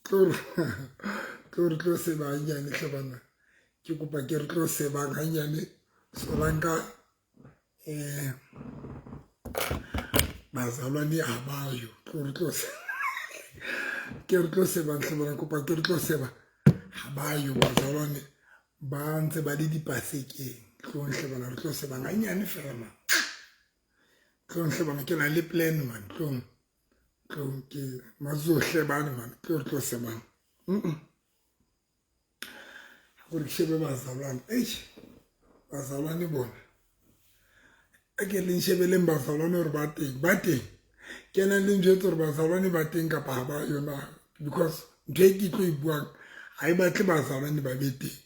Tlo tlo re tlo seba hanyane hle bana. Ke kopa ke re tlo sebang hanyane. Solanka eh bazalwane ha ba yo. Tlo re tlo ke re tlo sebang hle bana kopa ke re tlo seba ha ba yo bazalwane ba ntse ba le dipasekeng. Tlo hle bana re tlo sebang hanyane fela man. Tlo hle bana ke na le plan man tlo tlo ke mazohle bane man tlo re tlo sebang. Gore ke shebe bazalwane eish bazalwane bona a ke le nshebeleng bazalwane gore ba teng ba teng ke nang le njwetse gore bazalwane ba teng kapa ga ba yona because ntho e ke tlo e buang ga e batle bazalwane ba be teng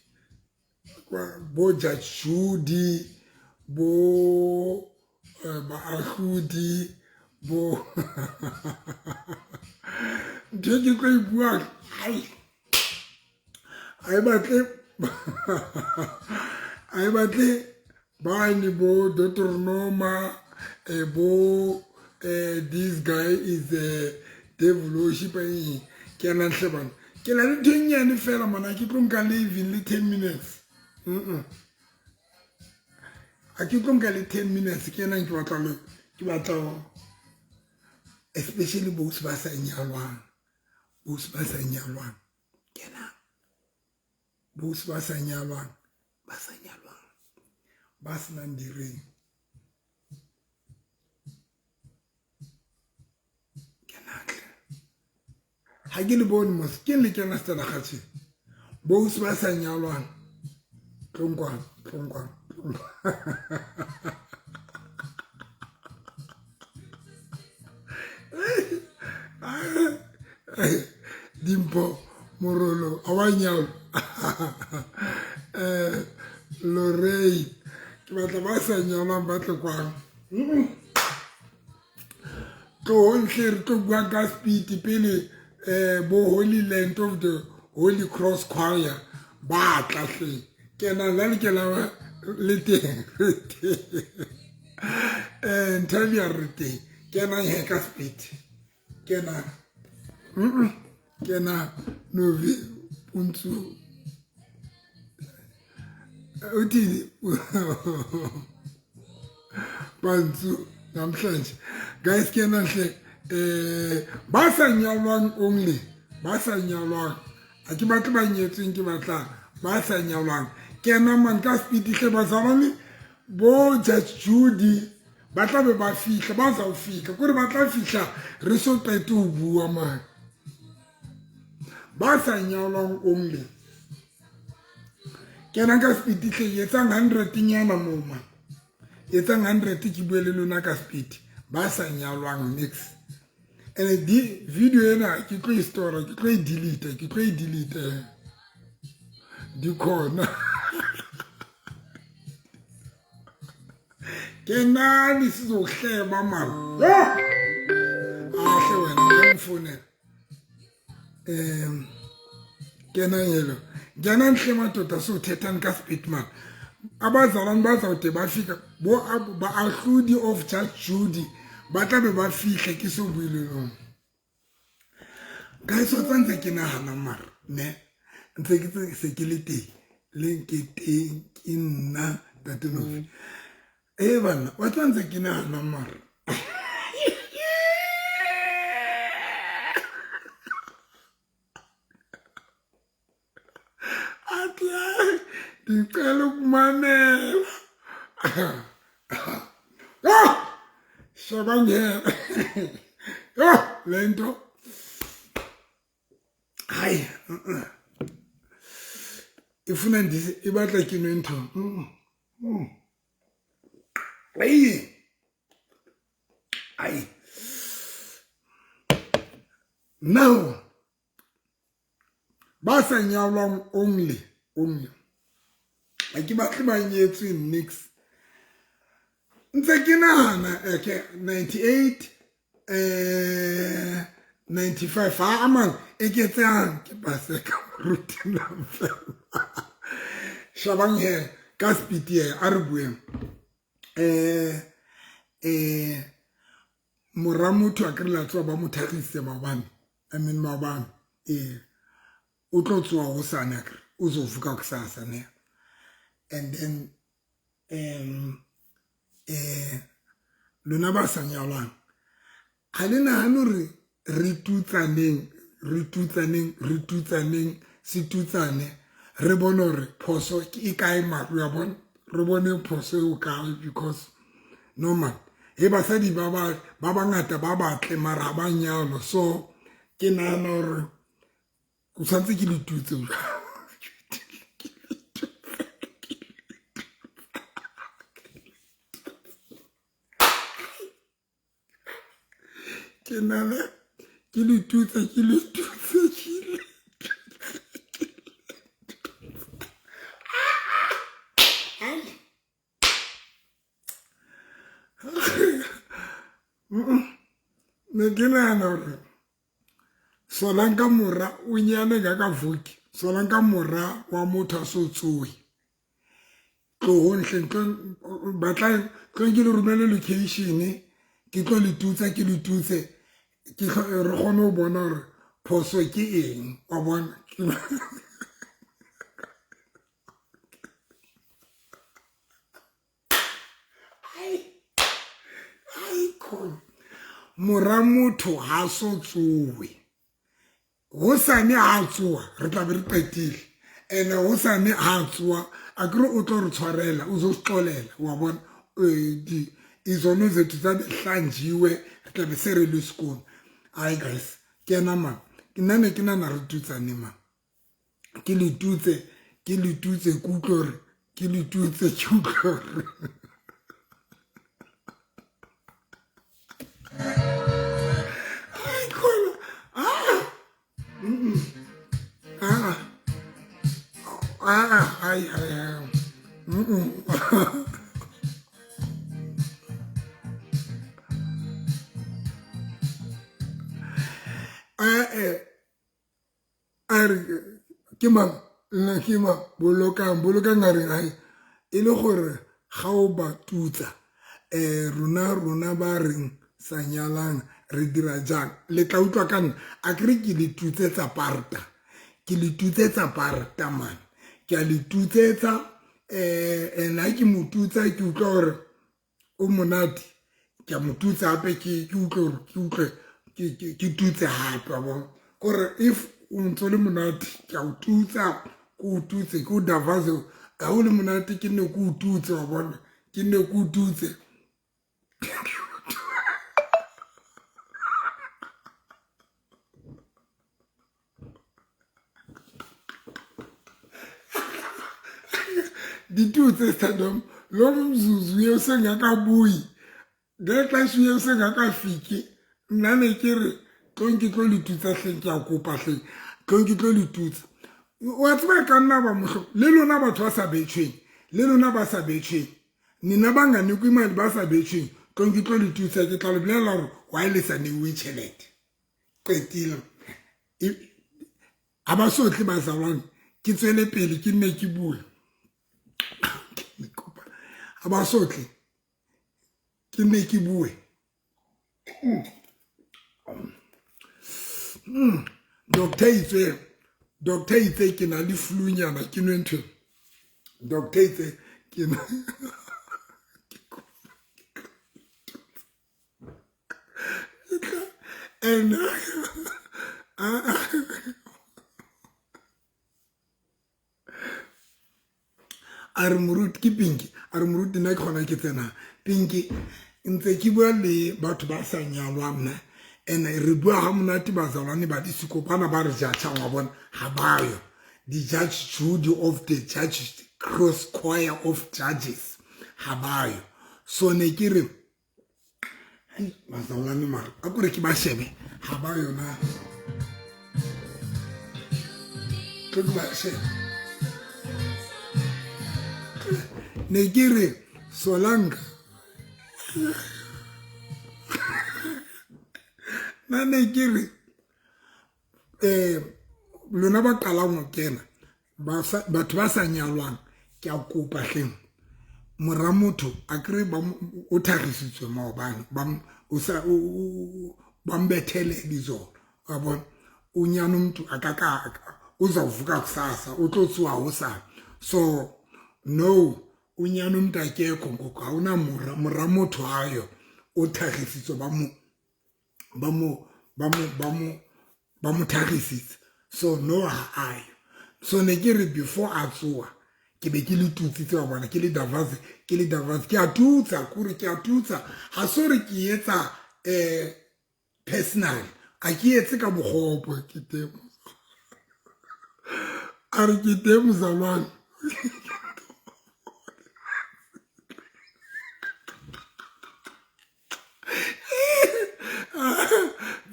bo Judge Judy bo baahlodi bo ntho e ke tlo e buang ai ga e batle ga e batle bane bo Deuteronoma bo this guy is a devil worshipper eng ke yana hle bana ke na le ntho e nnyane fela mana ke tlo nka le even le 10 minutes a ke tlo nka le 10 minutes ke ena ke batla le ke batla especially bosi ba sa nyalwang bosi ba sa nyalwang kena bosi ba sa nyalwang ba sa nyalwang ba senang direng kenatle ga ke le bone mos ke le kena stela gatše bosi ba sa nyalwang tlongkwana tlongkwana Dimpho Morolo a wa nyalwa Lorraine ke batla ba sa nyalwang ba tle kwang tlohong hle re tlo buang ka speed pele bo Holy Land of the Holy Cross Choir ba tla hle kenang la le kena le teng re teng Nthabia re teng kenang he ka speed kenang kena novi puntsu uthini pantsu namhlanje guys kena hle ba sa nyalwang only ba sa nyalwang a ke batle ba nyetsweng ke batla ba sa nyalwang kena man ka speed hle bazalwane bo Judge Judy ba tla be ba fihla ba sa fihla kore ba tla fihla re so qete ho bua man ba sa nyalwang only kena ka speed hle etsang 100 nyana moo man etsang 100 ke bue le lona ka speed ba sa nyalwang nix and di video ena ke tlo e store ke tlo e delete ke tlo e delete di khona ke nani sizohleba man ahle wena ngifonela kena yelo ngena nhle madoda sothethani ka speed man abazalwane bazawude bafika bo baahlodi of Judge Judy ba tla be ba fihle ke so buile guys wa tsantse ke nagana mara ne ntse ke se ke le teng le ke teng ke nna tate Novi e bana wa tsantse ke nagana mara athi hayi ndicela ukumamela ah shabangela yho le nto hayi ifuna ndise ibatla ke nwe ntho ayi ayi now ba sa nyalwang only only ha ke batle ba nyetswe nix ntse ke nahana okay 98 95 ha amang eketsang ke paseka moruti fela shabang he ka speed ye a re bueng mora motho a kry la tswa ba mo thagisitse maobane I mean maobane ee O tlo tsoha hosane akere, uzovuka kusasa ne. And then lona ba sa nyalwang ga le nagane gore re tutsaneng re tutsaneng re tutsaneng se tutsane re bone gore phoso e kae maru ya bona re bone phoso e o kae because no man he basadi ba ba bangata ba batle mara ga ba nyalo so ke nagana gore o tshwanetse ke le tutse. Ke nana ke le tutse ke le tutse ke le ne ke nagana gore solang ka mora o nyane ka ka voki solang ka mora wa motho a so tsoe tlohong hleng batla tlong ke le romele location ke tlo le tutsa ke le tutse ke re kgone go bona gore phoso ke eng wa bona. Mora motho ha so tsoe hosane ha tsoa re tla be re qetile ene hosane ha tsoa a kere o tlo re tshwarela o zo sixolela wa bona izono zethu tsabe hlanjiwe re tla be se re le sekolo. Ai guys ke ena man ke nna ne ke nana re tutsane man ke le tutse ke le tutse ke utlwe gore ke le tutse ke utlwe gore a re ke mang nna ke mang bolokang bolokang a re ai e le gore ga o ba tutsa rona rona ba reng sa nyalang re dira jang le tla utlwa ka nna a kere ke le tutsetsa parta ke le tutsetsa parta man ke a le tutsetsa and ha ke mo tutsa ke utlwa gore o monate ke a mo tutsa gape ke utlwe gore ke utlwe ke tutse gape wa bona kore if o ntse o le monate ke a o tutsa ke o tutse ke o davase ga o le monate ke nne ke o tutse wa bona ke nne ke o tutse. Ditutse sithandwa lo mzuzu uye usengakabuyi ngexesha uye usengakafiki nna ne ke re tlong ke tlo le tutsa hleng ke a kopa hleng tlong ke tlo le tutsa wa tseba ka nna ba mohlo le lona batho ba sa betšhweng le lona ba sa betšhweng nina ba nga nikwe imali ba sa betšhweng tlong ke tlo le tutsa ke tla le bolelela gore why le sa neiwe tšhelete qetile ga ba sotle bazalwane ke tswele pele ke nne ke bue ga ba sotle ke nne ke bue. Doctor itse doctor itse ke na le flu-nyana ke nwe ntho doctor itse ke na and a re moruti ke Pinky a re moruti nna ke gona ke tsenang Pinky ntse ke bua le batho ba sa nyalwang nna and re bua ga monate bazalwane ba disikopana ba re judge wa bona ga bayo the judge Judy of the judge cross choir of judges ga bayo so ne ke re bazalwane mara a kore ke ba shebe ga ba yona tlo ke ba shebe ne ke re solanka nna ne ke re lona ba qalang ho kena batho ba sa nyalwang ke a kopa hleng mora motho a kere o thagisitswe maobane ba mbethele dizolo wa bona o nyane motho a ka ka Uzawuvuka kusasa, o tlo tsoha hosane. So no, unyana umuntu akekho ngoku, awuna mora, mora motho ayo o thagisitswe ba mo ba mo ba mo ba mo ba mo thagisitse. So no ha ayo. So ne ke re before a tsoa ke be ke le tutsitse wa bona, ke le Davas, ke le Davas, ke a tutsa, kore ke a tutsa. Ha so re ke etsa personal, a ke etse ka bokgopo, ke teng. A re ke teng mozalwane.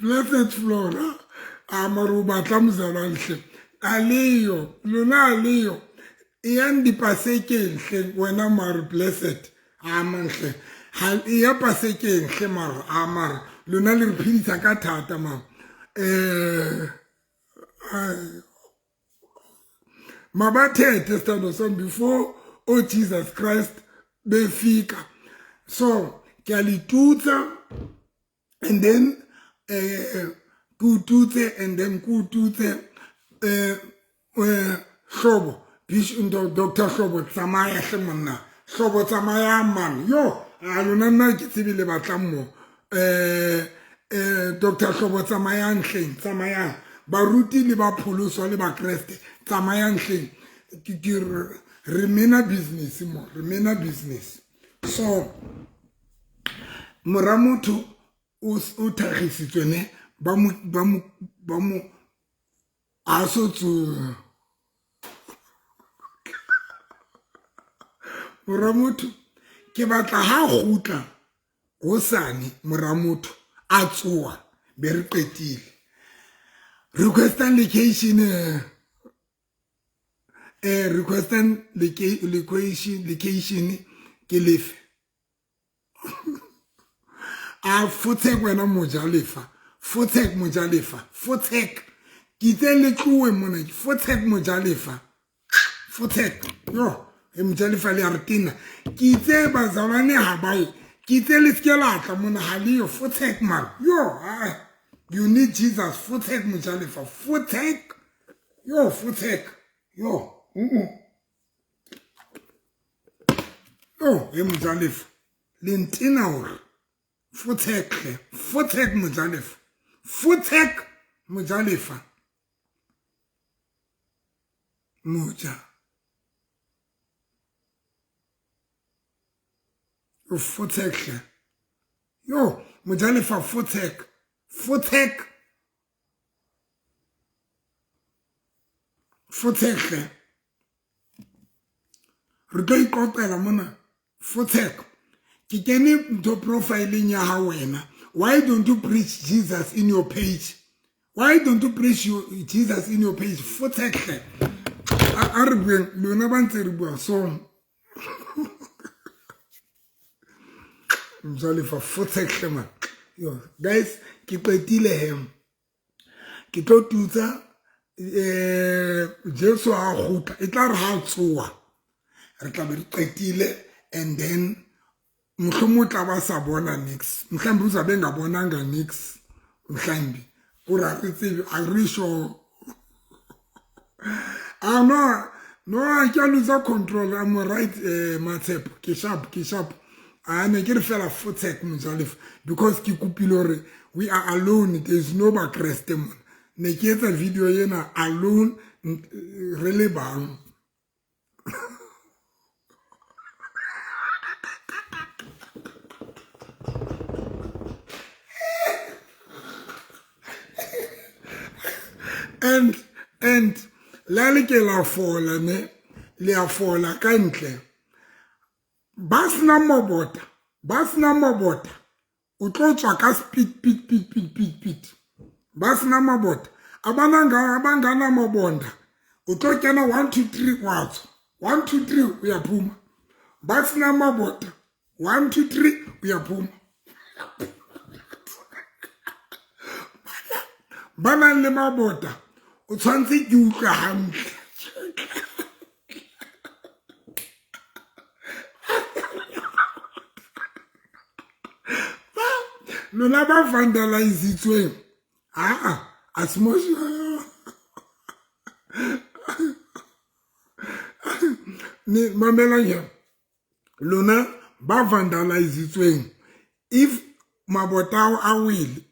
Blessed Flora, a mare o batla mozalwane hle. A leyo, lona a leyo. Eyang dipasekeng hle wena mare Blessed. A manhle. Ha e ya pasekeng hle mare, a mare lona le re phedisa ka thata ma. Mabathethe sithando sami before oh Jesus Christ befika. So ke a le tutsa and then ke o tutse and then ke o tutse Hlobo Bishop Dr. Hlobo tsamaya hle monna. Hlobo tsamaya man. Yo, a lona nna ke tsebe le batlang mo. Dr. Hlobo tsamayang hleng, tsamayang. Baruti le ba pholoswa le ba Kreste, tsamayang hleng. Ke re mena business mo, re mena business. So mora motho o thagisitswe ne ba mo ba mo ba mo a so tsoa. Mora motho ke batla ha kgutla hosane mora motho a tsoa be re qetile. Requestan location requestan location ke lefe. A fotsek wena mojalefa, fotsek mojalefa, fotsek. Ke itse le tlohe mona, fotsek mojalefa, fotsek. Yo, e mojalefa le a re tena. Ke itse bazalwane ha ba ye. Ke itse le seke la tla mona ha le yo, fotsek man. Yo, you need Jesus, fotsek mojalefa, fotsek. Yo, fotsek. Yo, Yo, e mojalefa. Le ntena hore fotsek hle, fotsek mojalefa, fotsek mojalefa. Moja. Yo, fotsek hle. Yo, mojalefa fotsek, fotsek. Fotsek hle. Re tlo iqoqela mona. Fotsek. Ke kene ntho profileng ya hao wena. Why don't you preach Jesus in your page? Why don't you preach Jesus in your page? Fotsek hle. A re bueng, lona ba ntse re bua so. Mjalefa fotsek hle man. Yo, guys, ke qetile he. Ke tlo tutsa Jesu a kgutla, e tla re ha tsoa. Re tla be re qetile and then mohlomong o tla ba sa bona nix. Mhlawumbe uzabe engabonanga nix. Mhlawumbe o ra re tsebe, a re sure. Ah no, no, I can lose control. I'm right, Matshepo. Ke sharp, ke sharp. A ne ke re fela fotsek mojalefa because ke kopile hore we are alone, there is no ba Kreste mona. Ne ke etsa video ena alone re le bang. And la le ke la fola ne, le a fola ka ntle. Ba sena mabota, ba sena mabota. O tlo tswa ka speed, pit, pit, pit, pit, pit. Ba sena mabota. Abangana mabonda. O tlo kena 1 2 3 wa tswa. 1 2 3 o ya phuma. Ba sena mabota. 1 2 3 o ya phuma. Ba nang le mabota, o tshwanetse ke utlwe hantle. Lona ba vandalizitsweng. Ah, a se mo. Ne mamelang here. Lona ba vandalizitsweng, if mabota ao a wele,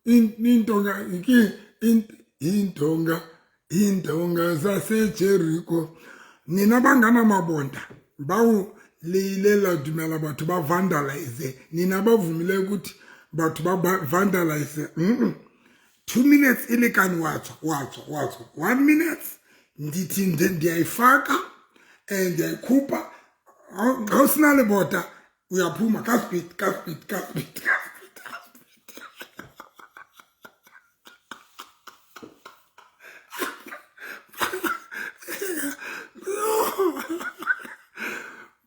intonga ke intonga intonga zaseJericho. Nina bangana mabonda bao le ile la dumela batho ba vandalize, nina ba vumile ukuthi batho ba vandalize. 2 minutes e lekane, wa tswa, wa tswa, wa tswa. 1 minute ndithi ndiyayifaka and ndiyayikhupha. Ga o sena lebota uyaphuma ka speed, ka speed, ka speed, ka speed, ka speed.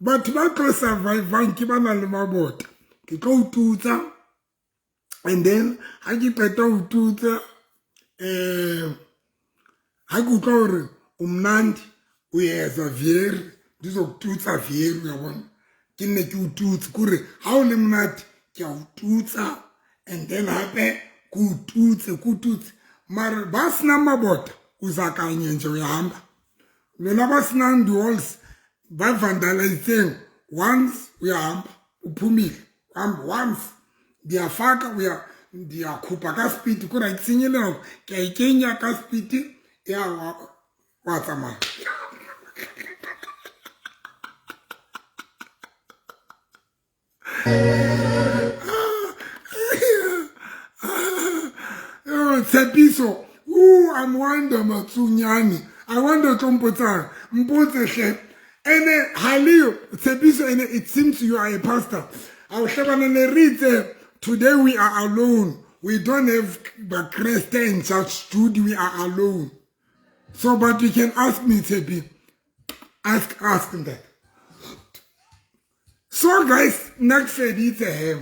Batho ba tlo survivang ke ba nang le mabota. Ke tlo o tutsa, and then ha ke qeta ho tutsa, ha ke utlwa hore o mnandi, o yeza vieri, ndizokututsa vieri, uyabona, ke nne ke o tutse, kore ha o le monate ke a o tutsa, and then hape ke o tutse, ke o tutse. Mara ba senang mabota uza kanye nje uyahamba. Lona ba senang di-walls ba vandalizitseng, once uyahamba, uphumile, uhamba once, ndiyafaka, uya ndiyakhupha ka speed, kore ha ke senye le nako, ke a e kenya ka speed ya wa tsamaya. Tshepiso, I'm wonder Matsunyane. I wonder tlo mpotsang, mpotse hle. Ene ha leyo Tshepiso, ene it seems you are a pastor. A o hlebana ne re itse today we are alone. We don't have Bakreste in church studio, we are alone. So but you can ask me, Tshepi. Ask, ask that. So guys, nna ke feditse he.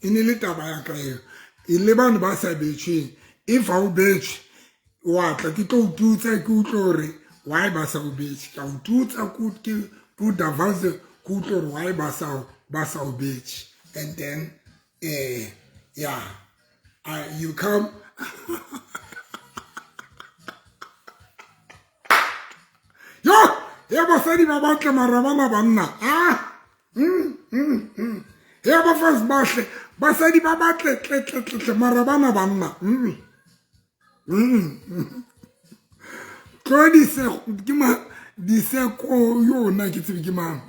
E ne le taba ya ka eo. E le bano ba sa betšhweng. If ha o betšhwe, wa tla ke tlo o tutsa, ke utlwe hore why ba sa o betšhe. Ke a o tutsa, ke o davase, ke utlwe hore why ba sa o betšhe. And then, yeah, you come. Yo, ya basadi ba batle mara bana banna. Ya bafazi bahle, basadi ba batle tle tle tle tle mara bana banna. Tlo di se ke ma di se ko yona ke tsebe ke mang.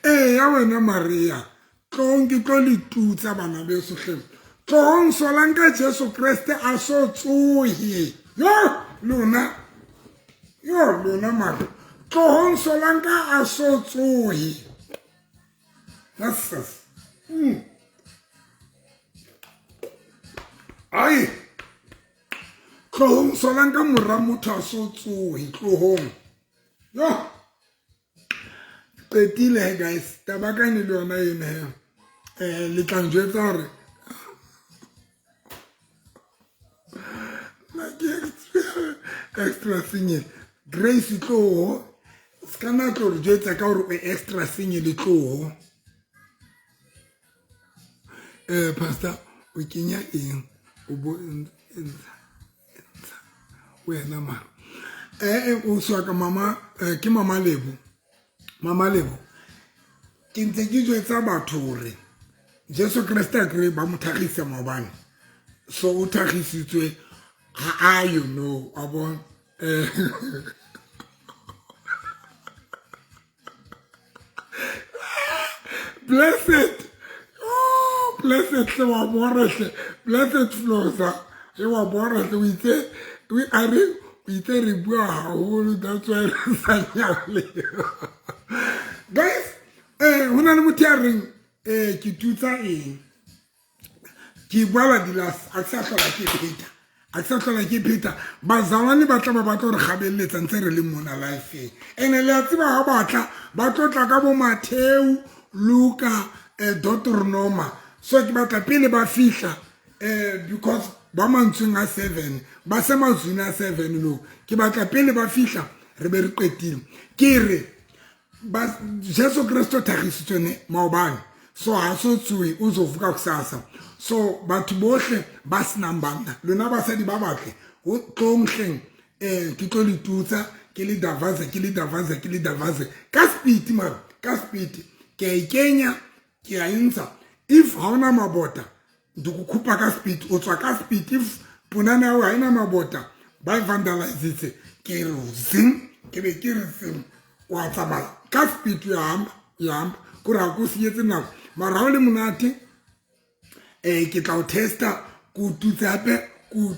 Ya wena Maria, tlong ke tlo le tutsa bana beso hle. Tlong solang ka Jesu Kreste a so tsohe. Yo lona, yo lona mara. Tlong solang ka a so tsohe. That's us. Ai. Tlong solang ka mora motho a so tsohe, tlohong. Yo. Qetile guys, taba ka ne le yona ena he. Le tla njwetsa hore nna ke extra single. Grace tloho, se ka na tlo re jwetsa ka hore o extra single tloho. Pastor, o kenya eng? O bo wena mara. O swa ka mama, ke mama Lebo. Mama Lebo, ke ntse ke jwetsa batho hore Jesu Kreste a kry ba mo thagisa maobane. So o thagisitswe ha a you know, wa bona. Blessed. Oh, blessed hle wa bora hle. Blessed Flosa. E wa bora hle, o itse, we are o itse re bua haholo, that's why re sa nyale. Guys, ho na le motho ya reng, ke tutsa eng? Ke bua di last, a ke sa hlola ke pheta. A ke sa hlola ke pheta. Bazalwane ba tla ba batla hore kgabelletsa ntse re le mona life-eng. Ene le a tseba ha batla, ba tlo tla ka bo Matthew, Luka, Deuteronoma. So ke batla pele ba fihla, because ba mantsweng a 7, ba se mantsweng a 7 no. Ke batla pele ba fihla re be re qetile. Ke re ba Jesu Kreste o thagisitswe ne maobane. So ha so tsoe o zo vuka kusasa. So batho bohle ba senang banna, lona basadi ba batle ho tlong hleng, ke tlo le tutsa, ke le davaze, ke le davaze, ke le davaze ka speed man, ka speed. Ke a e kenya, ke a intsha. If ha ona mabota, ndikukhupa ka speed, o tswa ka speed. If punana ya ha ena mabota, ba vandalizitse, ke re zing, ke be ke re zing, wa tsamaya ka speed, ya hamba, ya hamba, kore ha ko senyetse nako. Mara ha o le monate, ke tla o testa, ke o tutse hape, ke o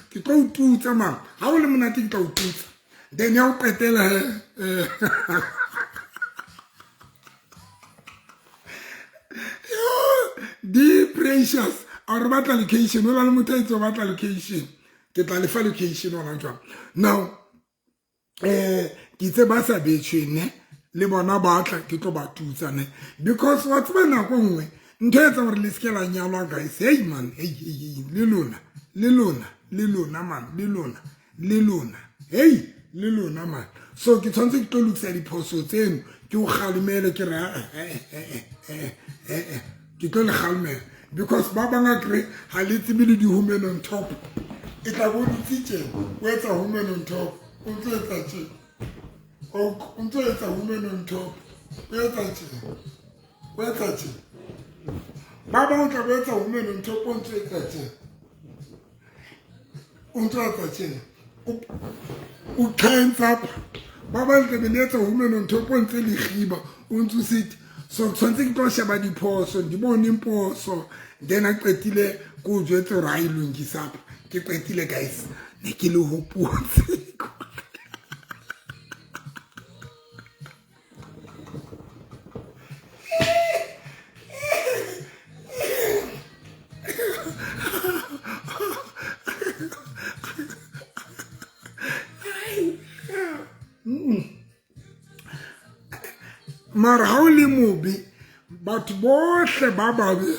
ke tlo o tutsa mang. Ha o le monate ke tla o tutsa. Then ya o qetela he, di precious a re batla location, o na le motho a itse o batla location, ke tla lefa location ona jwang. Now ke itse ba sa betjhweng ne le bona ba tla, ke tlo ba tutsa ne, because wa tseba nako nngwe ntho e etsang hore le seke la nyalwa guys. Hey man, hey, hey, hey, le lona, le lona, le lona man, le lona, le lona, hey, le lona man. So ke tshwanetse ke tlo lokisa diphoso tseno, ke o kgalemele, ke re ke tlo le kgalemela, because ba bang a kry ha le tsebe le di-women on top. E tla bo dutse tje, o etsa women on top, o ntso etsa tje, o ntso etsa women on top, o etsa tje, o etsa tje. Ba bang o tla bo etsa women on top, o ntso etsa tje, o ntso etsa tje, o cleanse up. Ba bang tla be le etsa women on top, o ntse le kgiba, o ntso sit. So tshwanetse ke tlo sheba diphoso, di bone phoso, then a qetile ke o jwetse hore ha e lokisa apa. Ke qetile guys, ne ke le hopotse. Mara ha o le mobe, batho bohle ba babe.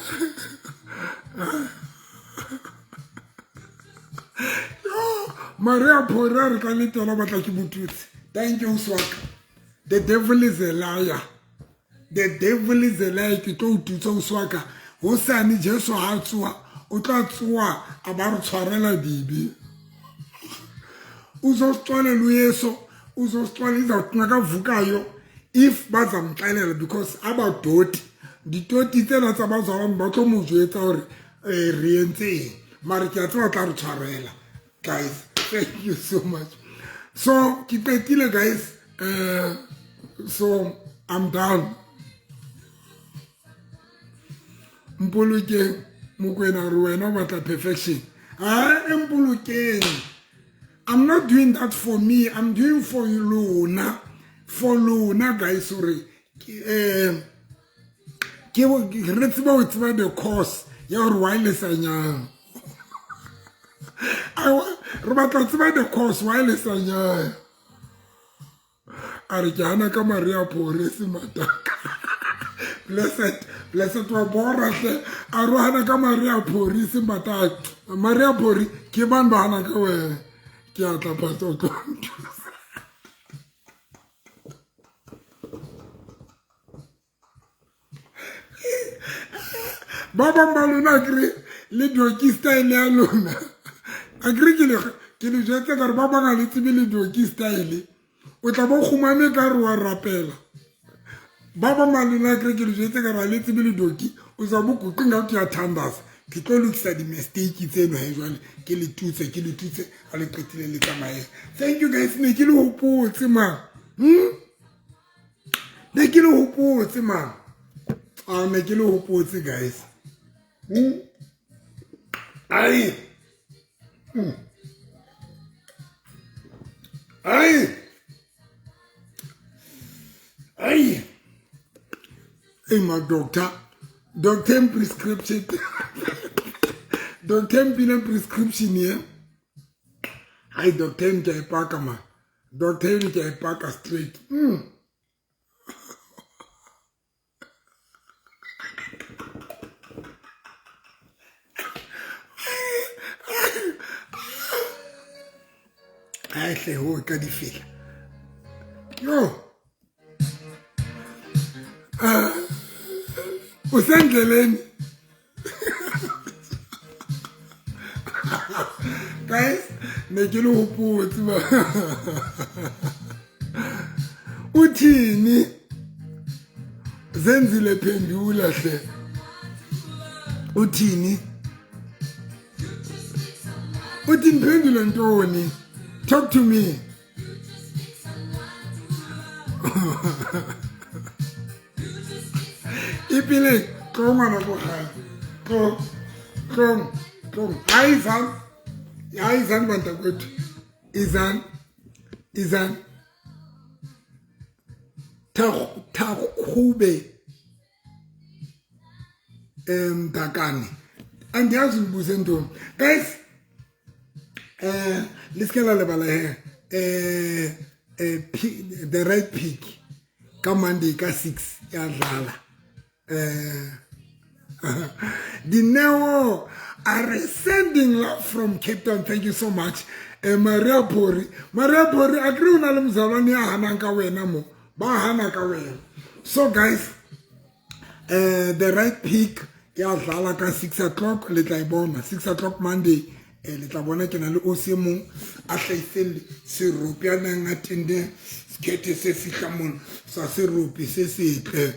Maria Phora re tla le tona batla ke botutse. Thank you Swaka. The devil is a liar. The devil is a liar. Ke tlo tutsa Swaka. Hosane Jesu ha tsoa, o tla tsoa a ba re tshwarela dibe. Uzosixolela uYesu, uzosixolela izawuthi nakavukayo if bazamxelela, because abadoti ditoti tsena tsa bazalwane ba tlo mo jwetsa hore re entse eng. Mara ke a tseba tla re tshwarela guys. Thank you so much. So ke qetile guys, so I'm done. Mpolokeng Mokwena re wena o batla perfection. Ah, mpolokeng. I'm not doing that for me, I'm doing for lona, for lona guys. Hore ke re tseba ho tseba the cause ya hore why le sa nyang. Re batla ho tseba the cause why le sa nyang. A re ke hana ka Maria Phore se mataka. Blessed, blessed wa bora hle. A re hana ka Maria Phore se mataka. Maria Phore ke bang ba hana ka wena. Ke a tla pastor o tlo nthusa. Ba bang ba lona akere le doki style ya lona. Akere ke le jwetse ka re ba bang ha le tsebe le doki style. O tla bo kgumame ka re wa rapela. Ba bang ba lona akere ke le jwetse ka re ha le tsebe le doki. O tla bo kuqi nga ke ya thandaza. Ke tlo lokisa di-mistake tseno he jwale. Ke le tutse, ke le tutse, ha le qetile le tsamaye. Thank you guys, ne ke le hopotse man. Ne ke le hopotse man. Ah, ne ke le hopotse guys. Ai. Ai. Ai. Hey, my doctor. Doctor prescription. Doctor prescription here. Hi, Doctor M ke paka man. Doctor M ke paka straight. Ai hle ho ka di fela. Yo. Usendleleni. Guys, ne ke le hopotse ba. Uthini? Zenzile phendula hle. Uthini? Uthi ngiphendule ntoni? Talk to me. Ipile tlo ngwana ko gae. Tlo tlo tlo. Hayi izani. Hayi izani bantakwethu. Izani. Izani. Thakgube Mdakane. Andiyazi ndibuze ntoni. Guys, le se ke la lebala he the right pick ka Monday ka 6 ya dlala. Dineo are sending love from Cape Town. Thank you so much. Maria Pori, Maria Pori, akere o na le mozalwane ya hanang ka wena mo. Ba hana ka wena. So guys, the right pick ya dlala ka 6 o'clock le tla e bona 6 o'clock Monday. Le tla bona ke na le o se mong a hlaiseng seropi a nang a tende sekhethe se fihla mona sa seropi se setle.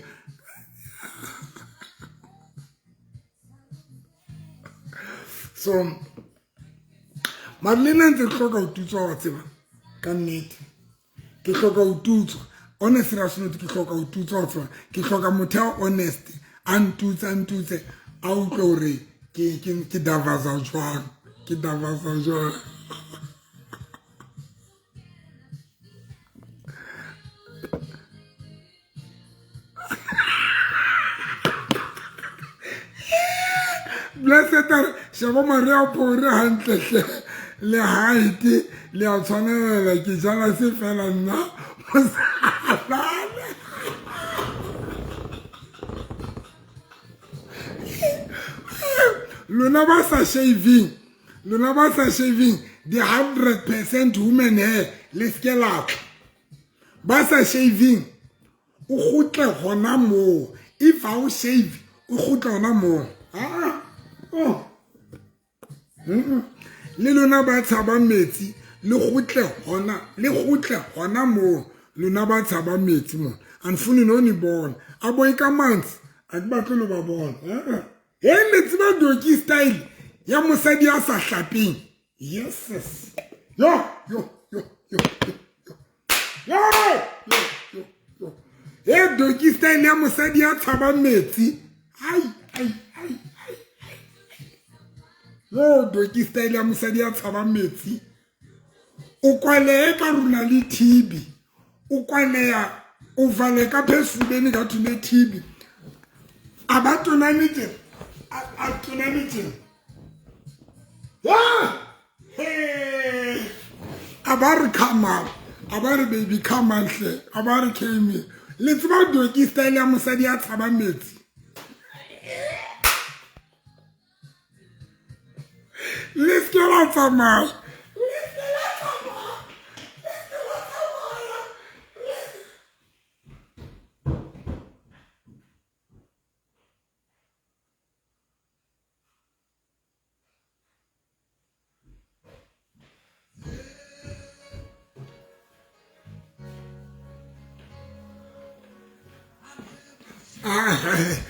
So mare le nna ntse ke hloka ho tutswa wa tseba ka nnete ke hloka ho tutswa on a serious note ke hloka ho tutswa wa tseba ke hloka motho ya honest a ntutse a ntutse a utlwe hore ke davaza jwang ke davaza jwang. Blessed a re sheba Maria Pore hantle hle le height le a tshwanela ke jala se fela nna mosalane. Lona ba sa shaving, lona ba sa shaving the 100% woman hair le se ke la tla. Ba sa shaving o kgutle hona moo. If ha o shave o kgutle hona moo. Ah, oh. Le lona ba tshabang metsi le kgutle hona, le kgutle hona moo. Lona ba tshabang metsi mo. Anfuni no ni bona. A boy ka manzi a ke batle lo ba bona. He le tseba doki style ya mosadi ya sa hlapeng. Yes. Yes. Yo yo yo yo yo yo yo yo. He doki style ya mosadi ya tshabang metsi. Ai ai ai ai. Yo doki style ya mosadi ya tshabang metsi. O kwalehe ka rona le TB. O kwaleha o vale ka phesubeni ka thune TB. A ba tonane tjena. A tonane tjena. Hey. A ba re come on. A ba re baby come on hle. A ba re came here. Le tseba doki style ya mosadi ya tshabang metsi. Le se ke la tsamaya. Le se ke la tsamaya. Le se ke la tsamaya.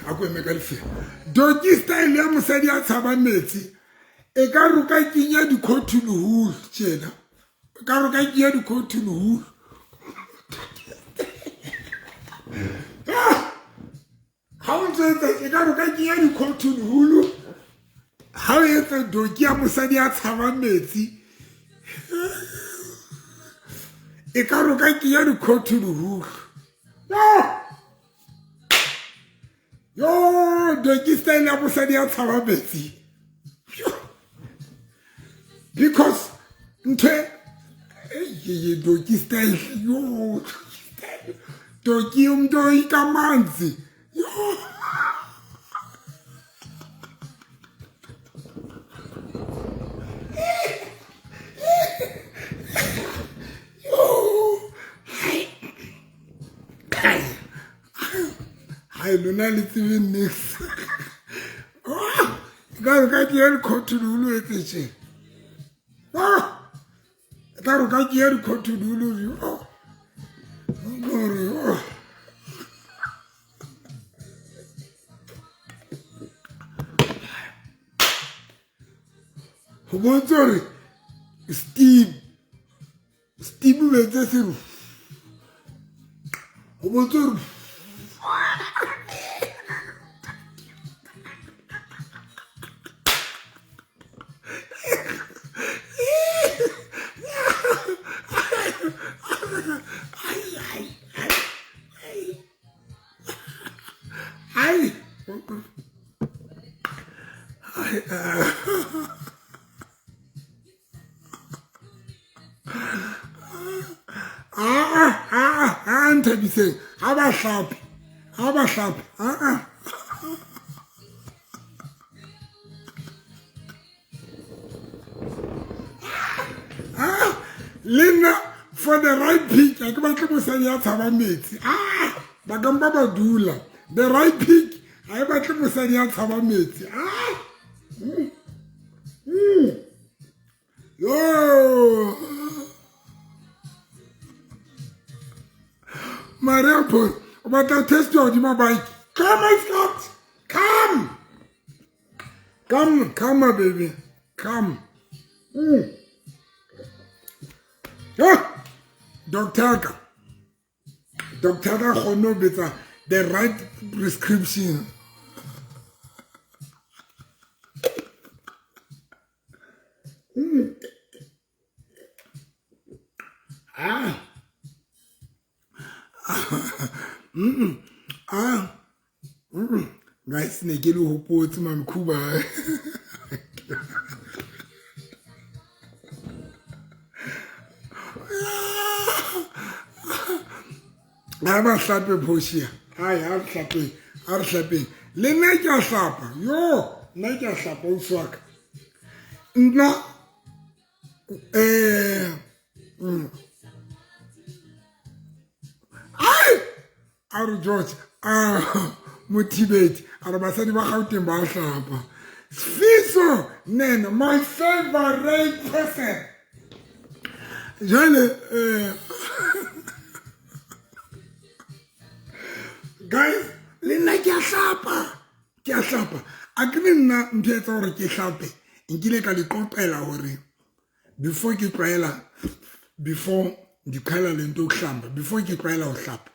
A ko eme ka lefela. Doki style ya mosadi ya tshaba metsi e ka re ka kenya di-cotton wool tjena. E ka re ka kenya di-cotton wool. Ha o ntse etsa e ka re ka kenya di-cotton wool. Ha o etsa doki ya mosadi ya tshaba metsi e ka re ka kenya di-cotton wool. Yo doki style ya mosadi ya tshaba metsi. Because ntho e doki style yo doki umuntu oyika amanzi. Yo yo. Hai lona le tsebe nix. Ka re ka ke di-cotton wool o etse tje. Ka re ka ke di-cotton wool gore ho bontsha hore steam steam o etse sero ho bontsha hore ai ai a nthabiseng ha ba hlape ha ba hlape a le nna for the right pick a ke batle mosadi ya tshaba metsi ba ka mpa ba dula. The right pick ha e batle mosadi ya tshaba metsi. Yo Maria Paul o batla test ya hodima bike. Come on, Scott, come come come baby, come. Doctor ka doctor ka kgonne ho betsa the right prescription. Guys, ne ke le hopotse Mamkhuba. Ha ba hlape Portia. Ai ha re hlapeng, ha re hlapeng. Le nna ke a hlapa. Yo, nna ke a hlapa o swaka. Nna ai a re George a Mothibedi a re basadi ba Gauteng ba hlapa. Sfiso nene my favorite person. Jwale guys le nna ke a hlapa, ke a hlapa. A ke nna ntho e etsa hore ke hlape nkile ka le qoqela hore before ke tlwaela, before ndiqhela le nto yokuhlamba, before ke tlwaela ho hlapa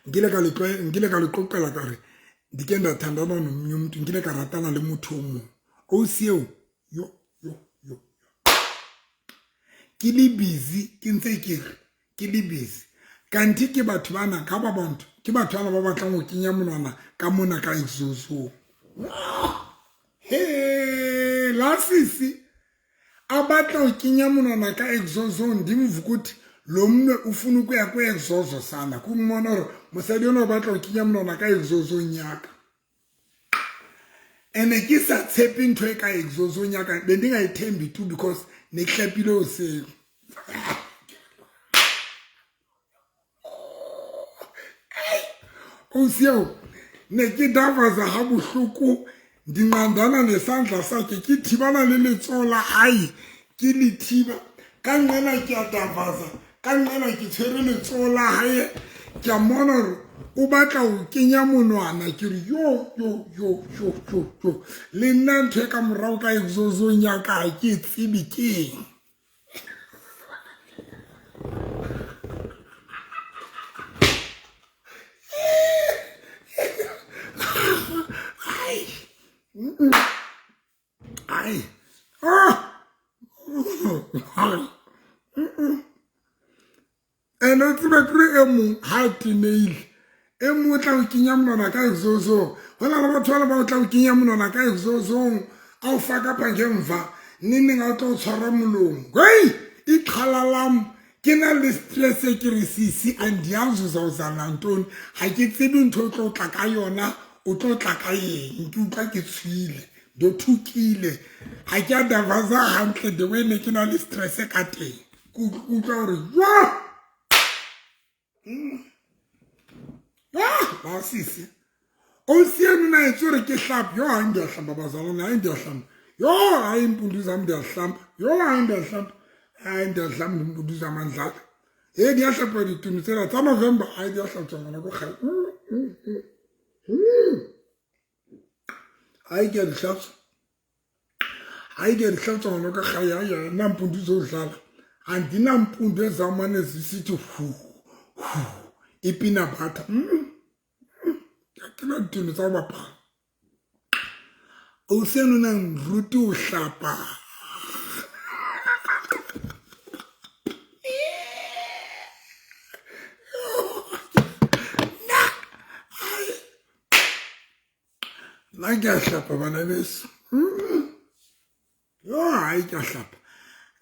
nkile ka le nkile ka le qoqela ka re ndike ndathandana nomnye umuntu, nkile ka ratana le motho o mong o seo yo yo yo ke le busy ke ntse ke re ke le busy kanti ke batho bana ka ba bantu ke batho bana ba batlang ho kenya monwana ka mona ka exozong. He la sisi a batla ho kenya monwana ka exozong ndimvukuthi lo mnwe ufuna ukuya kwi-exozo sana kumbona hore mosadi ona o batla ho kenya monwana ka exozong yaka. Ene ke sa tshepe ntho e ka exozong yaka bendingayithembi tu because ne ke hlapile hoseng. O seo ne ke davaza ha bohloko ndinqandana nesandla sakhe ke thibana le letsoho la hae ke le thiba ka nqena ke a davaza ka nqena ke tshwere letsoho la hae ke a mmona hore o batla ho kenya monwana ke re yo yo yo yo yo yo le nna ntho e ka morao ka exozong ya ka ha ke tsebe keng. Ai ene o tsebe kry e mong ha teneile e mong o tla o kenya monwana ka exozong. Ho na le batho bale ba o tla o kenya monwana ka exozong a o fa kapa ngemva neng a o tla o tshwara molomo. Hei iqhala lam ke na le stress ke re sisi andiyazi uzawuzana ntoni ha ke tsebe ntho o tlo tla ka yona o tlo tla ka eng ke utlwa ke tshwile dothukile ha ke a davaza hantle the way ne ke na le stress ka teng ke utlwa hore yo hlapa sisi. O eno na etse hore ke hlape. Yo, hayi, ndiyahlamba bazalwane, hayi, ndiyahlamba. Yho, hayi, iimpundu zam ndiyazihlamba. Yho, hayi, ndiyahlamba, hayi, ndiyazihlamba iimpundu zam, andidlali. He, di a hlapa ditunu tsela tsa November. Hayi, di a hlatswa ngwana ko gae. Hayi, ke a di hlatswa, hayi, ke a di hlatswa ngwana ka gae. Hayi, nampundu zodlala, andinampundu ezawumane zisithi hu hu i-peanut butter. Ke na ditunu tsa go bapala. Ausi eno na nruti o hlapa. Nna ke a hlapa bana beso. Yo, hayi, ke a hlapa.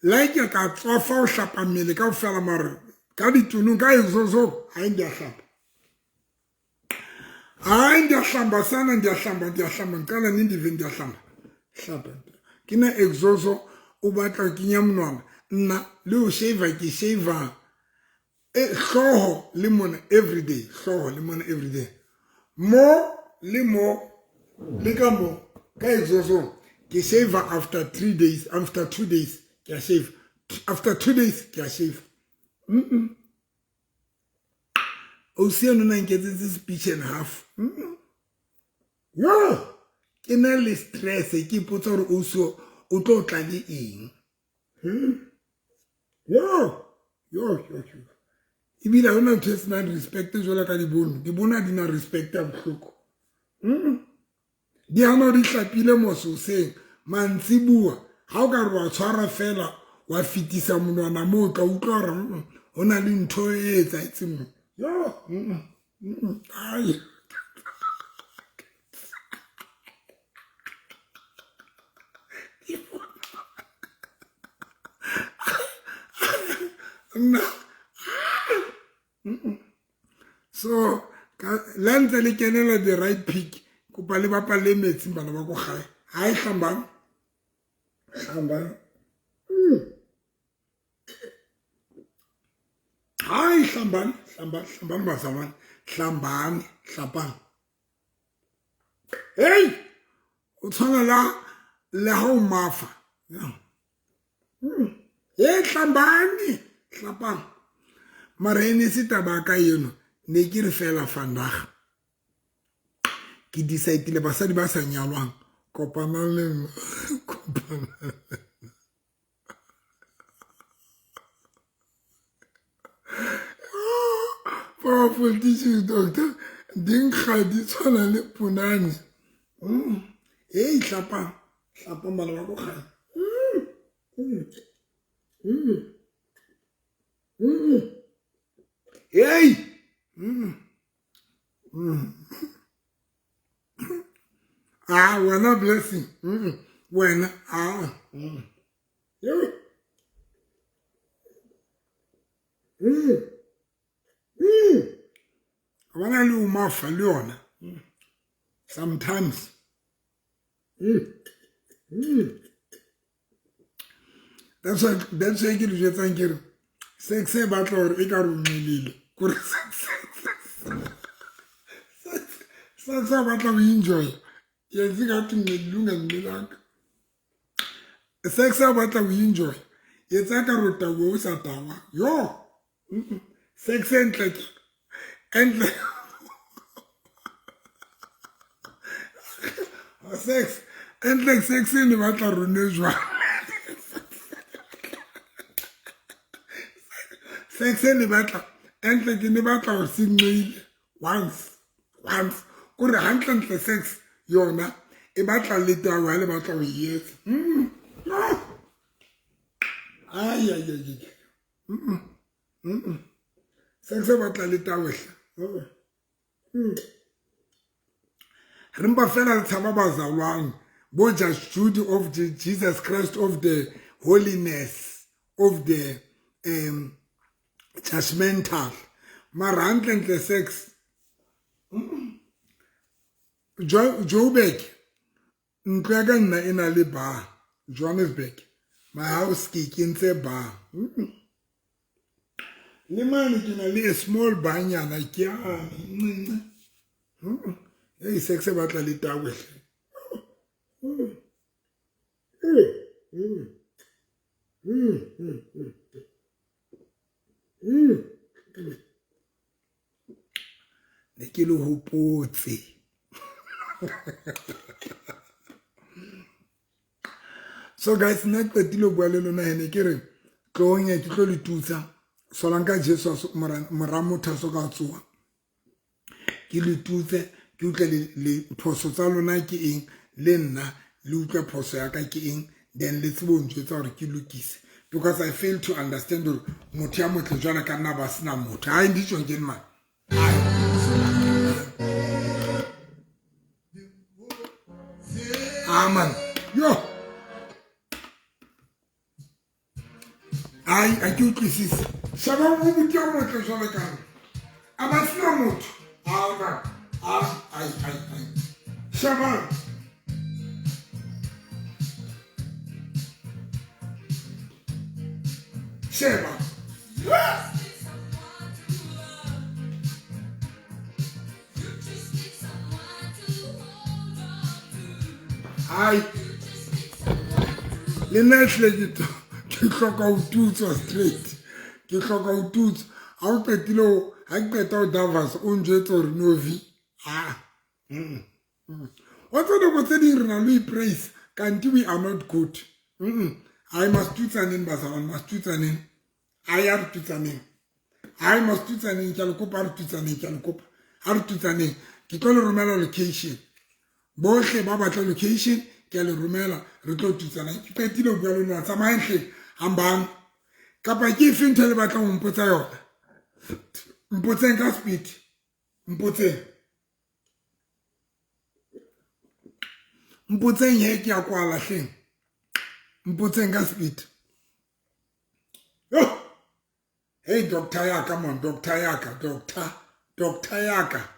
Like ka tswafa o hlapa mmele ka ofela, mare ka ditunung, ka exozong, hayi, ndiyahlapa. Hayi, ndiyahlamba sana, ndiyahlamba, ndiyahlamba. Ngicela nindive, ndiyahlamba. Hlapa ke na exozo o batla kenya monwana. Nna le o shave, ke shave hlooho le mona everyday, hlooho le mona everyday, mo le mo le ka mo ka exozong. Ke shave after 3 days, after 2 days ke a shave, after 2 days ke a shave. Ausi eno na nketsetse speech and half. Yo, ke na le stress, ke ipotsa gore ausi o tlo tla le eng. Yo, yo, yo, yo, ebile ga ona ntho e senang respect jalo ka dibono. Dibono a di na respect ya bohloko. Di hana di hlapile mososeng mantsibuwa, ga o ka re wa tshwara fela wa fetisa monwana moo, tla utlwa gore go na le ntho e etsaetseng mo. Yo, ai, nna. So la ntse le kenela the right pick, kopa le bapalle metsing bana ba ko gae. Ha e hlambang, hlambang. Hayi, hlambani, hlambani, hlambani bazalwane, hlambani, hlapang. Hey, o tshwana la le ha o mafa. Hey, hlambani, hlapang. Mara e ne se taba ka eno, ne ke re fela vandag ke decide basadi ba sa nyalwang, kopanang le nna, kopanang. Powerful teaching, doctor. Dinkga di tshwana le punane. Hey, hlapang, hlapang bana ba ko gae. Hey. Ah, wena Blessing. Wena, ah. Yeah. Bona le umafa le yona sometimes. That's why ke le jwetsang ke re sex e batla gore e ka re o ncelile, kore sex a batla o enjoy yetse ka tumelo, ungancelanga. Sex a batla o enjoy yetsa ka re o tauwe, o sa tawa. Yo, sex e ntle ke entle, sex entle, sex e ne batla rone jwang, sex e ne batla entle ke ne batla go se nqile once, once kore hantlentle sex yona e batla le tau ha le batla ho e etsa. Ai, ai, ai, ai. Sex e batla le tau hle. Re mpa fela re tshaba bazalwane bo Judge Judy of the Jesus Christ of the holiness of the judgmental. Mara hantlentle sex, Joburg, ntlo ya ka nna e na le bar. Johannesburg, my house, ke kentse bar. Le mane ke na le a small bar nyana ke ane ncinci. Ei, sex e batla le tawe hle. Ne ke le hopotse. So guys, nna qetile ho bua le lona hene ke re tlohong ke tlo le tutsa solang ka Jesu mora motho a so ka tsoha. Ke le tutse ke utlwe le phoso tsa lona ke eng le nna le utlwe phoso ya ka ke eng, then le tsebe ho njwetsa hore ke lokise, because I fail to understand hore motho ya motle jwalo ka nna ba sena motho. Hayi nditsho nje man. Ah man. Yo. Ai, a ke utlwisise. Sheba o motho ya motle jwalo ka nna. A ba sena motho. Ah man. Ah, ai ai ai. Sheba. Sheba. Ai. Le nna hle ke hloka ho tutswa straight. Ke hloka ho tutswa. Ha o qetile ha ke qeta ho Davas o njwetse hore Novi. Ah. Wa tseba nako tse ding re na le praise kanti we are not good. Ai masitutsaneng bazalwane, masitutsaneng. Ai a re tutsaneng. Ai masitutsaneng ke a le kopa, a re tutsaneng ke a le kopa. A re tutsaneng. Ke tlo le romela location. Bohle ba batla location ke a le romela re tlo tutsana. Ke qetile ho bua le lona, tsamayang hle hambang. Kapa ke efe ntho e le batlang ho mpotsa yona? Mpotseng ka speed. Mpotseng. Mpotseng he ke a kwala hleng. Mpotseng ka speed. Yo. Hey doctor yaka man, doctor yaka, doctor, doctor yaka.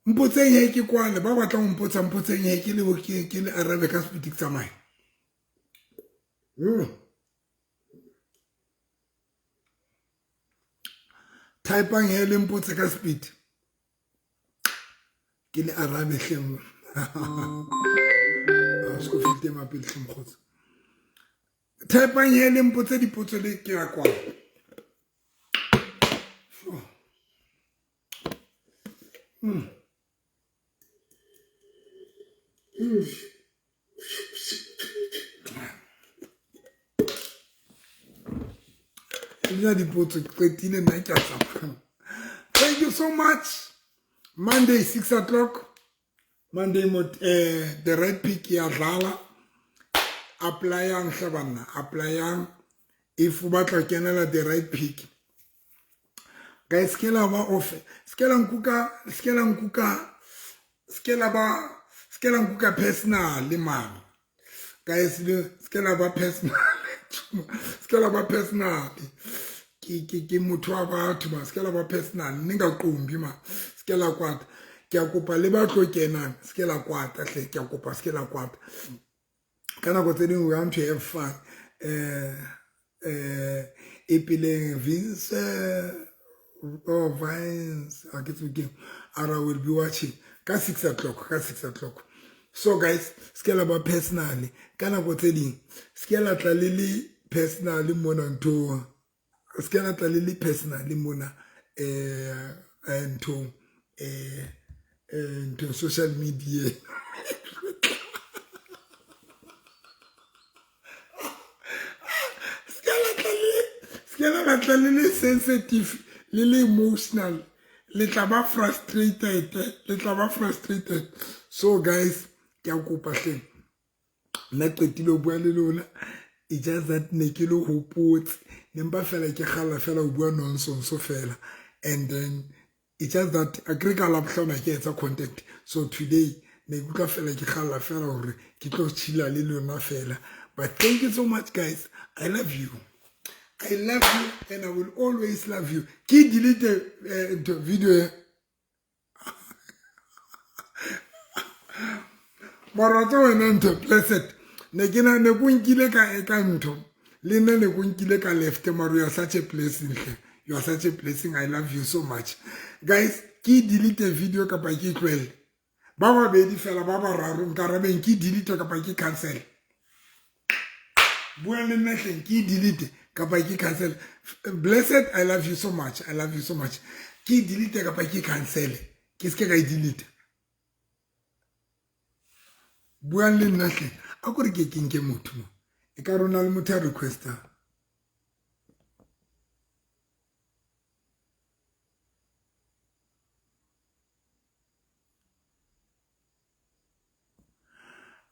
Mpotseng he ke kwale ba batlang ho mpotsa, mpotseng he ke le ke le arabe ka speed ke tsamaye. Typang he le mpotse ka speed. Ke le arabe hleng. A se ko fite mapele hle mokgotsi. Typang he le mpotse dipotso le ke ya kwala. Nna dipotso ke qetile nna ke a tsamaya. Thank you so much. Monday 6 o'clock. Monday the red pick ya dlala. Applyang hle banna, applyang if o batla ho kenela the right pick. Guys, ke la ba off. Skela nkuka, skela nkuka, skela ba, skela nkuka personal man. Guys, skela ba personal. Skela ba personal. Ke motho wa batho ma, skela ba personal. Nne nka qombi ma. Skela kwata. Ke a kopa le ba tlo kenang, skela kwata hle, ke a kopa skela kwata. Ka nako tse dingwe we want to have fun. Epileng Vince oh Vines, I get to game. Ara will be watching ka 6 o'clock, ka 6 o'clock. So guys, skela ba personally. Ka nako tse ding skela tla le le personally mona ntho. Skela tla le le personally mona ntho ntho social media. Skela batla le le sensitive, le le emotional, le tla ba frustrated, le tla ba frustrated. So guys, ke a kopa hle. Nna qetile ho bua le lona. It just that ne ke le hopotse. Ne mpa fela ke kgalla fela ho bua nonsense fela. And then it just that a kre ka labohlano ke etsa content. So today ne ke utlwa fela ke kgalla fela hore ke tlo chilla le lona fela. But thank you so much guys. I love you. I love you and I will always love you. Ke delete the video. Mara tsa wena ntho blessed. Ne ke na ne go nkile ka e ka ntho. Le nna ne go nkile ka left mara you are such a blessing hle. You are such a blessing. I love you so much. Guys, ke delete video kapa ke tlohelle? Ba babedi fela, ba bararo, nkarabeng, ke delete kapa ke cancel? Buang le nna hleng, ke delete kapa ke cancel? Blessed, I love you so much. I love you so much. Ke delete kapa ke cancel? Ke se ke ka e delete? Buang le nna hle. A kore ke nke motho mo e ka rona le motho a requestang.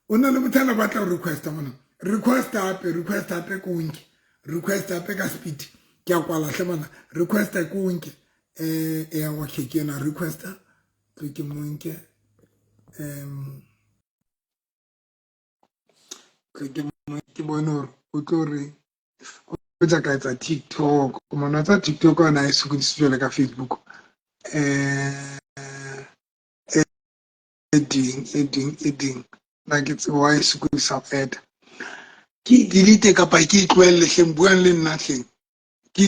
O na le motho a na batla go requesta mona. Request hape, request hape, ko nke request hape ka speed. Ke a kwala hle mana. Requesta ko nke. Ya, okay, ke yona requesta. Tlo ke mo nke. Tlo ke mo ke bone hore o tlo re o tla ka etsa TikTok. Mona tsa TikTok ona e sokodise jwale ka Facebook. Ding e ding e ding na ke tsebo wa e sokodisa go eta. Ke delete kapa ke e tlohelle hleng? Buang le nna hleng, ke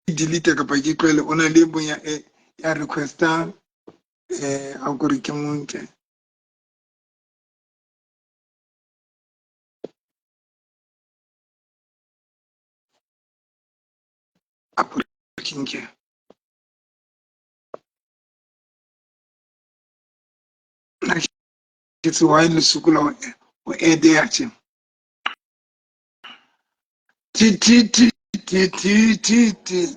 delete kapa ke tlohelle? O na le mong ya ya requestang. A kore ke mo nke. A kore ke nke. Ke tse why le sokola ho edeya tje. Ti ti ti ti ti ti ti.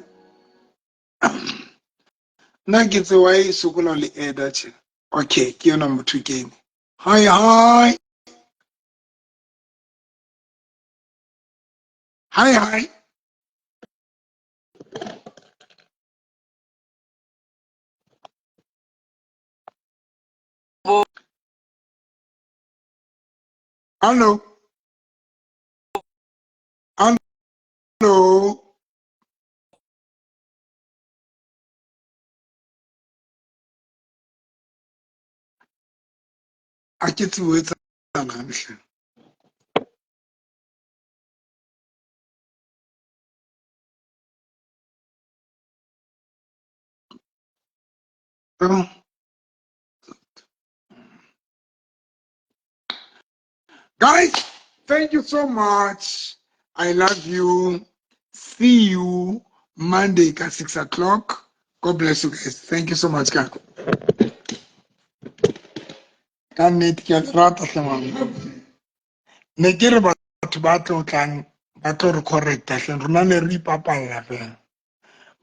Nna ke tse why sokola le eda tje. Okay, ke yona motho kene. Hi hi. Hi hi. Hello. Hello. A ke tsebe ho etsahalang hle. Oh. Guys, thank you so much. I love you. See you Monday at 6 o'clock. God bless you guys. Thank you so much, guys. Ka nnete ke a le rata hle ngwana. Ne ke re batho ba tlo tlang ba tlo re correcta hle, rona ne re ipapalla fela.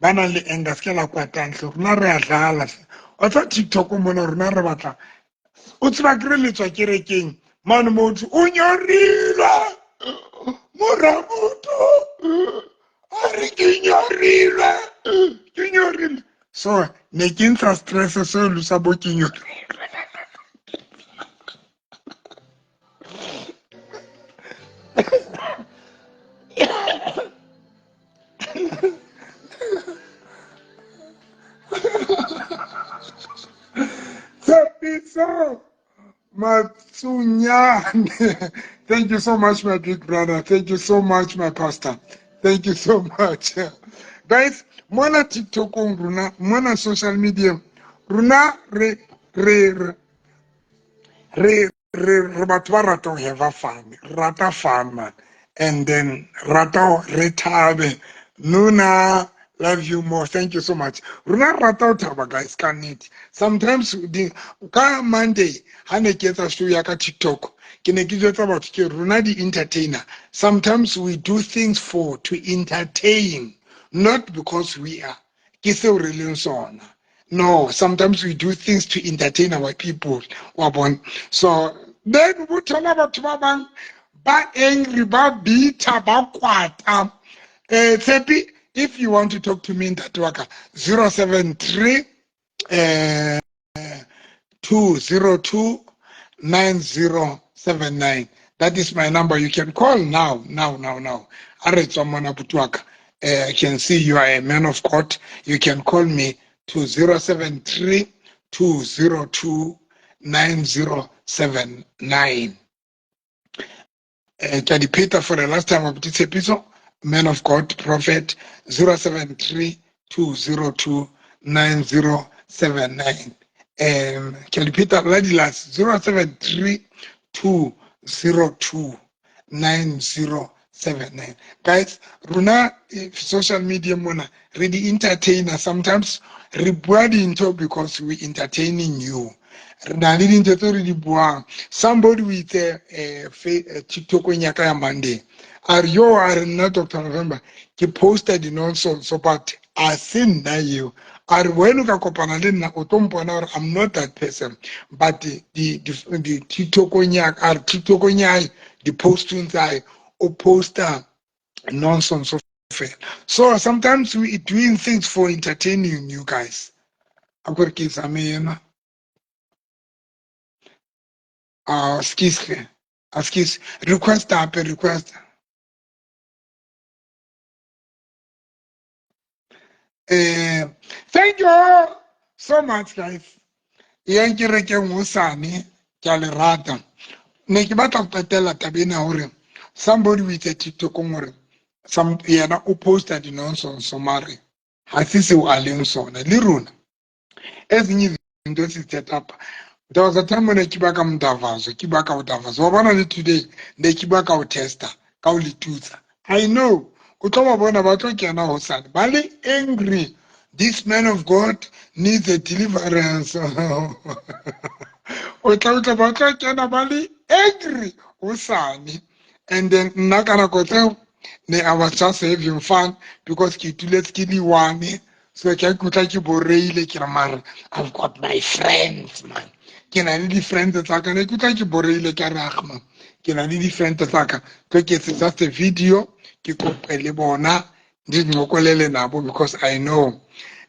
Ba nang le anger, se ke la kwatang hle, rona re a dlala hle. Wa tsa TikTok mona, rona re batla o tseba ke re le tswa kerekeng mane, motho o nyorilwe, mora motho a re ke nyorilwe, ke nyorilwe. So ne ke ntsha stress seo lo sa bo ke nyorilwe. Tshepiso Matsunyane. Thank you so much, my big brother. Thank you so much, my pastor. Thank you so much. Guys, mona TikTokong rona, mona social media, rona re re re re re batho ba ratang have fun, rata fun man. And then rata re thabe. Nuna, love you more. Thank you so much. Rona rata ho thaba guys, ka nnete. Sometimes di ka Monday ha ne ke etsa show ya ka TikTok, ke ne ke jwetsa batho ke rona di entertainer. Sometimes we do things for to entertain, not because we are ke seo re leng sona. No, sometimes we do things to entertain our people. Wa bona? So then bo thola batho ba bang ba angry, ba bitter, ba kwata. Tshepi, if you want to talk to me, ntate wa ka, 073 202 9079. That is my number. You can call now, now, now, now. A re tswa mona, buti wa ka. I can see you are a man of God. You can call me to 073 202 9079. Ke a di pheta for the last time, abuti Tshepiso. Man of God, prophet, 073 202 9079. Ke a repeat-a la di last, 073 202 9079. Guys, rona social media mona re di entertainer. Sometimes re bua dintho because we entertaining you. Re na le dintho tse re di buang. Somebody o itse TikTokong ya ka ya Monday, a re yo, a re nna Dr November ke posta di-nonsense, but a se nna eo. A re wena o ka kopana le nna o tlo mpona gore I'm not that person, but di TikTokong ya ka, a re TikTokong ya hae, di-postong tsa hae, o posta nonsense fela. So sometimes we doing things for entertaining you guys. A kore ke zame ena. Excuse, excuse, request hape, request. Thank you all so much, guys. Yang ke rekeng hosane, ke a le rata. Ne ke batla go qetella taba ena hore somebody o itse TikTokong hore some yena o posta di-nonsense, mare ha se seo a leng sona. Le rona ezinye izinto esithetha apha. There was a time when ke bua ka Mdavazo, ke bua ka o Davazo. Wa bona le today, ne ke bua ka o testa, ka o le tutsa. I know, o tlo ba bona ba tlo kena hosane. Ba le angry. This man of God needs a deliverance. O tla utlwa ba tlo kena ba le angry hosane. And then nna ka nako tseo, ne I was just having fun because ke ituletse ke le one. So ke a ikutlwa ke boreile, ke re mare I've got my friends, man. Ke na le di-friends tsa ka, ne ke utlwa ke boreile, ka re ag man, ke na le di-friends tsa ka, tlo ke etse just a video, ke kope le bona, di ncokolele nabo, because I know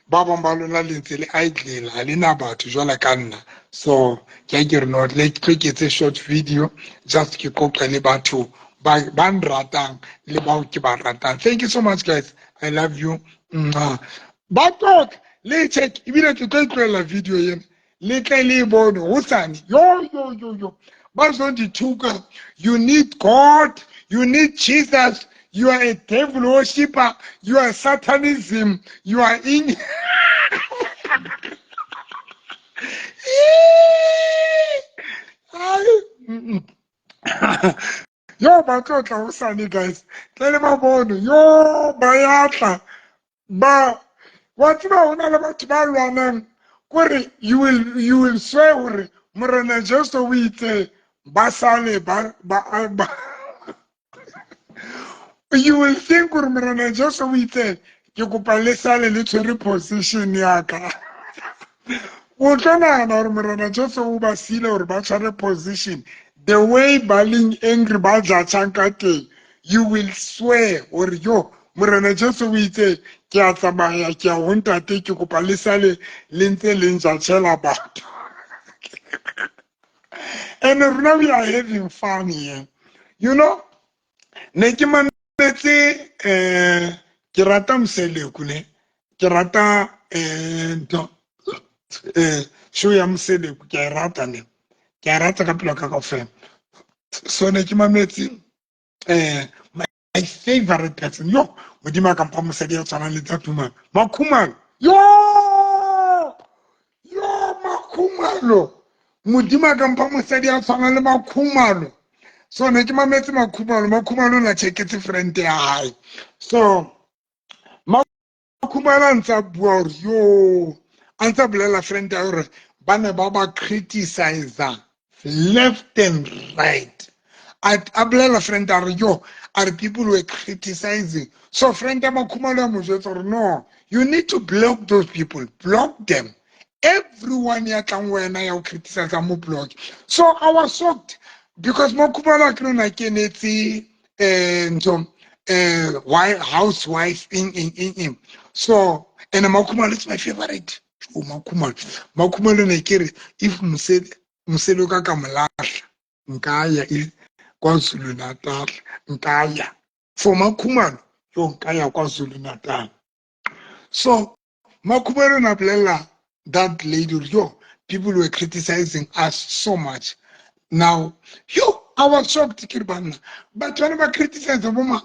ba bang ba lona le ntse le idle, ha le na batho jwalo ka nna. So ke a ke re no, le tlo ke etse short video, just ke qoqe le batho ba nratang le bao ke ba ratang. Thank you so much, guys. I love you. Mwah. Ba talk le check, ebile ke tlo tlohela video ena, le tle le e bone hosane. Yo, yo, yo, yo. Ba zondithuka. You need God, you need Jesus, you are a devil worshipper, you are satanism, you are in. Yo, ba tlo tla hosane, guys. Tle le ba bone. Yo, ba ya tla. Ba, wa tseba ho na le batho ba lwanang kore you will swear hore Morena Jesu o itse ba sale ba, ba, ba. You will think hore Morena Jesu o itse ke kopa le sale le tshwere position ya ka. O tlo nahana hore Morena Jesu o ba siile hore ba tshware position. The way ba leng angry ba judge-ang ka teng, you will swear hore yo Morena Jesu o itse ke a tsamaya ke a ho ntate, ke kopa le sale le ntse le njatshela batho. And rona we are having fun here. You know, ne ke mametse, ke rata Mseleku ne, ke rata, ntho, show ya Mseleku, ke a e rata ne, ke a rata ka pelo ka kaofela. So ne ke mametse, my favorite person, yo, Modimo a ka mpha mosadi ya tshwanang le Thathumalo, Makhumalo, yo, yo, Makhumalo, Modimo a ka mpha mosadi ya tshwanang le Makhumalo. So ne ke mametse Makhumalo, Makhumalo o na checketse friend ya hae. So Makhumalo a ntse a bua hore yo, a ntse a bolela friend ya hore ba ne ba ba criticize left and right. A bolela friend a re yo, a re people were criticizing. So friend ya Makhumalo a mo jwetsa hore no, you need to block those people, block them. Everyone ya tlang wena ya o criticize mo block. So I was shocked because Makhumalo a ke nona kenetse, ntho, why housewife in, in, in, in. So and Makhumalo is my favorite. Oh, Makhumalo. Makhumalo ne ke re if Mosele ka ka molahla, nka ya e KwaZulu Natal, nka ya. For Makhumalo, yo nka ya KwaZulu Natal. So Makhumalo na bolela that lady, yo, people were criticizing us so much. Now, yo, I was shocked, ke re banna, batho ba ne ba criticize bo ma,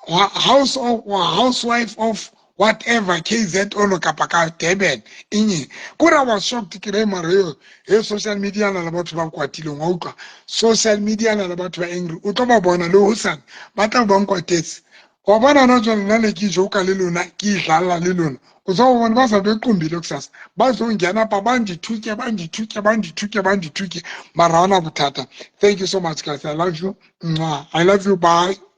House of Housewife of whatever KZ ono kapa ka Durban eng. Kore I was shocked. Ke re, mara eo he, social media na le batho ba kwatileng wa utlwa. Social media na le batho ba angry. O tlo ba bona le hosane ba tla ba nkwatetse wa bona. Na jwale nna ne ke joka le lona, ke idlala le lona, o tsa go bona ba sa bequmbile kusasa bazongena pa, bandithuke, bandithuke, bandithuke, bandithuke, mara ha ona bothata. Thank you so much, guys. I love you. Mwah. I love you. Bye.